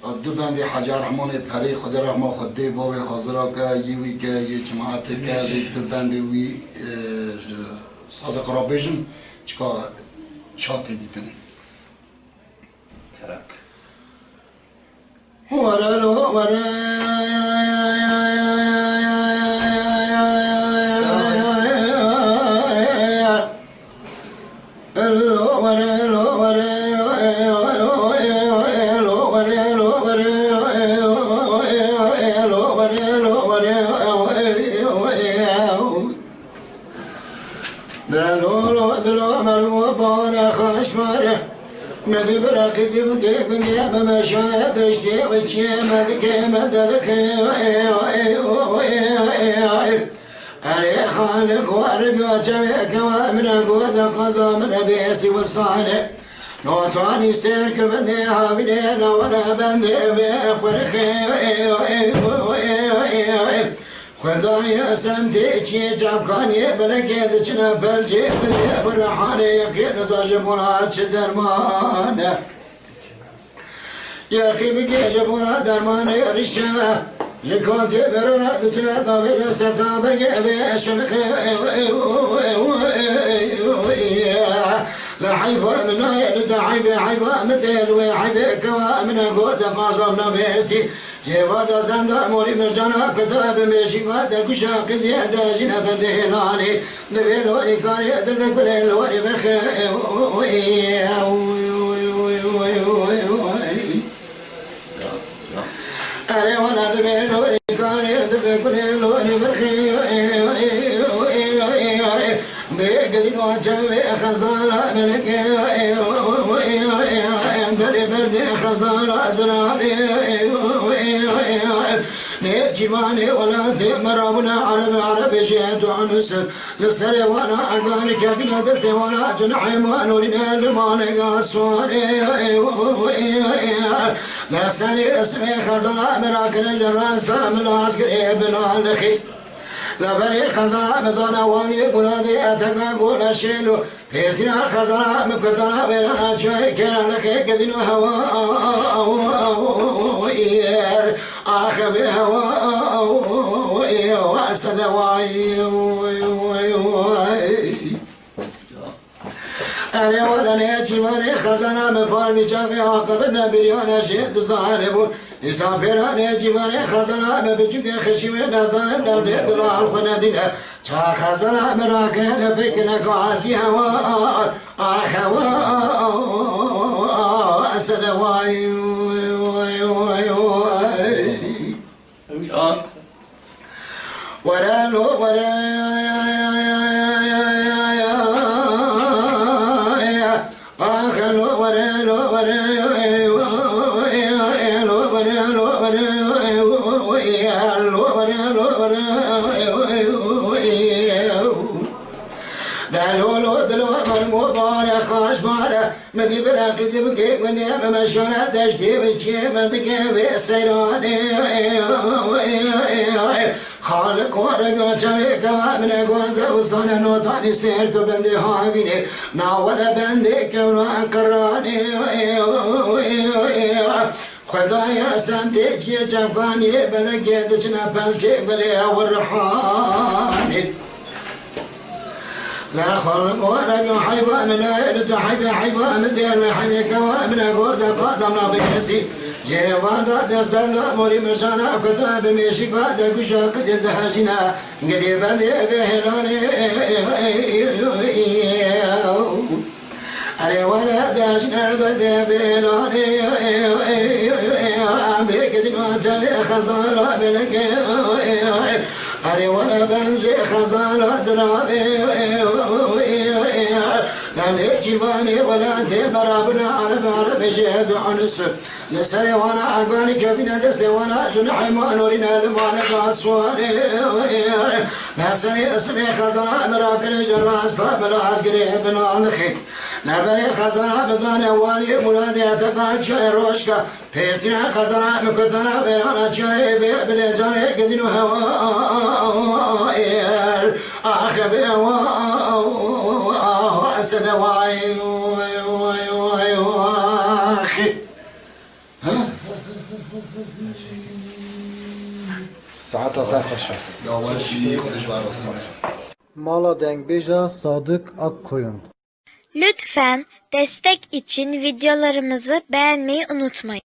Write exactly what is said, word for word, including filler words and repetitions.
Du bendê Hecî Erhmanê Perê, Xwedê rehma xwe dê bavê hazira ke, yê wî ke, yê cemaetê ke, vê du bendê wî, e, ji Sadiq re bêjin, çika ça tê dîtinê. Kerem. Were lo were. Delo lo delo mermo bare xaş bare. Me di bira kizî bindê bindê me meşane deştê ve çiye me dike me derxe. Erê Xaliq war biya çavê kewa min e goza qaza min e bêsî wisane. Notan îster ke bendê havînê na wala bendê bê qurxê. Xwedayê semtê çiyê çavkaniyê belekê diçine pelcê bilê bi rehanê yekê niza ji bona çi derman e. Yekê bigê ji bona dermanê rîşe. Ji kotê berora diçine davê li seta bergê bê şinxê. Li heyfa min nayê li te heybê heyfa min tê li wê heybê kewa min e gote qazam nabêsî. Cêva da zenda morî mercana kuta bi mêşî va derkuşa qizî de jî ne bendê hêlanê. Divê lorî karê dil bi gulê lorî berxê. Erê wala divê lorî karê dil bi gulê lorî berxê. Bê gilî noçe wê xezala melekê. Belê berdê xezala zirabê. Nê cîvanê welatê me rabûne erebe, erebe jê duanûsin. Li serê wana egan kevîne destê wana cunhê ma nûrîne li manega swarê. Li serê ismê xezala min rakirê ji rasta min az kirê binalixî. Li berê xezala min dane wanê muradê etega gona şêlo. Hêzîna xezala min kutana wêrana çiyayê kêra nexê kedîno hewa. Axe bê hewa. Sedewayî. Erê wele nê cîvanê xezana min par vî çaxê aqil bide biryane jê dizane bû. Îsa pêranê cîvanê xezana min biçûkê xişî wê nezane derdê dilal xwe nedîne. Ça xezana min rakene pêkine gazî hewa. Ah hewa. Sede way, way, way, way. Can. Were lo were. Ah lo were lo were. Lo were lo were. Lo were lo were. Delo lo delo mermo bare xaş bare. Min dî bira qîzî bikê gundê me meşane deştê ve çiyê me dike vê seyranê. Xaliq were gaça vê keva min e goze û zane notanî sêr ku bendê havînê. Na were bendê kewna qirranê. Xwedaya sentê çiyê çavkaniyê belekê diçine pelçê gulê ew rihanê. La xwe li bo re yo heyva min e, li tu heyvê heyva min dê, wê heyvê kewa min e, goze qazam nabê kesî. Ji hêvan da destan da morî mircana kuta bi mêşî va de guşa kizê dihejîne. Gidê bendê vê hêlanê. Erê were dejne bendê vê hêlanê. Em bê gidî ma çavê xezala belekê. Erê were ben jê xezala zirabê. Nalê cîvanê welatê berabine erebe erebe jê duanûs. Li serê wana eganî kevîne destê wana cunehê ma norîne li mane da swarê. Li serê ismê xezala min rakirê ji rasta min az girê bin alixê. Li berê xezala min dane walê muradê eteka çiyê rojka. Pêsîna xezala min kutana vêrana çiyê bê bilê canê gidîn û hewa. Axe bê hewa. Sede way, way, way, way, way. Saeta te xweş e. Ya we jî Xwedê ji we razî be. Mala dengbêja Sadık Akkoyun. Lütfen destek için videolarımızı beğenmeyi unutmayın.